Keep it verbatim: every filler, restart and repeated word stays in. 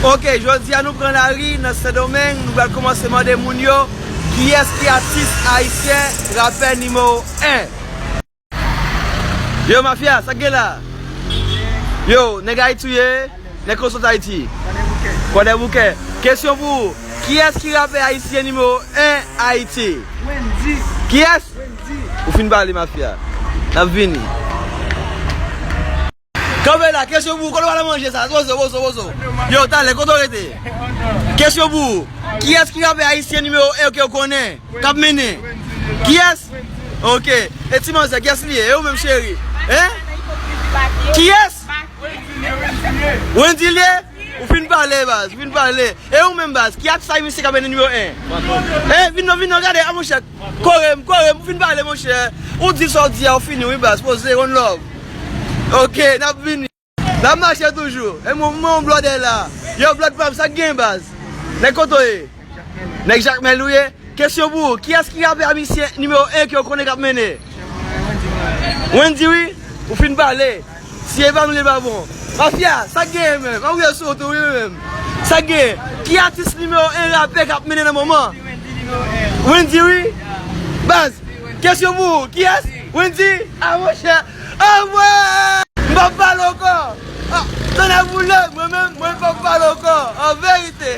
Ok, jodi a nou pran lari nan Sendomeng, nou pral kòmanse mande moun yo kiyès ki atis ayisyen rapè nimewo en. Yo, mafya, sa k gen la? Yo, nèg Ayiti ou ye? Nèg Konstant Ayiti? Kwadèboukè. Kesyon pou ou. Kiyès ki rapè ayisyen nimewo en Ayiti? Wendyy. Kiyès? Wendyy. Ou fin pale, mafya. N ap vini. Kanpe la, kesyon pou ou. Kote w al manje sa? Poze w, poze w, poze w. Yo, talè, kote w rete? Kesyon pou ou. Kiyès ki rapè ayisyen nimewo en ke w konnen? K ap mennen. Kiyès? Ok. E ti manzè, kiyès li ye? E ou menm, cheri? Hein? Kiyès? Wendyy li ye? Ou fin pale, baz. Ou fin pale. E ou menm, baz? Ki atis ayisyen k ap mennen nimewo en? Eh, vin non, vin non, gade, a monchè. Kore m, kore m, ou fin pale, monchè. Ou di sa w di a, ou fini, wi, baz. Poze, one love. Ok, n ap vini. N ap mache toujou. E mwen, mwen, yon blòdè la. Yo, blòd pa m, sa k gen, baz? Nèg kote w ye? Nèg Jakmèl ou ye? Kesyon pou ou. Kiyès ki rapè ayisyen nimewo en ke w konnen k ap mennen? Wendyy, wi. Ou fin pale. Si e pa nou, li pa bon. Mafya, sa k genyen menm? Ann wè sou wout ou, wi, menm. Sa k genyen? Ki atis nimewo en rapè k ap mennen nan moman? Wendyy, wi. Baz, kesyon pou ou. Kiyès? Wendyy? A, monchè. Anmwey! M p ap pale ankò. Ah, tonnè boule, mwen menm, mwen p ap pale ankò. An verite.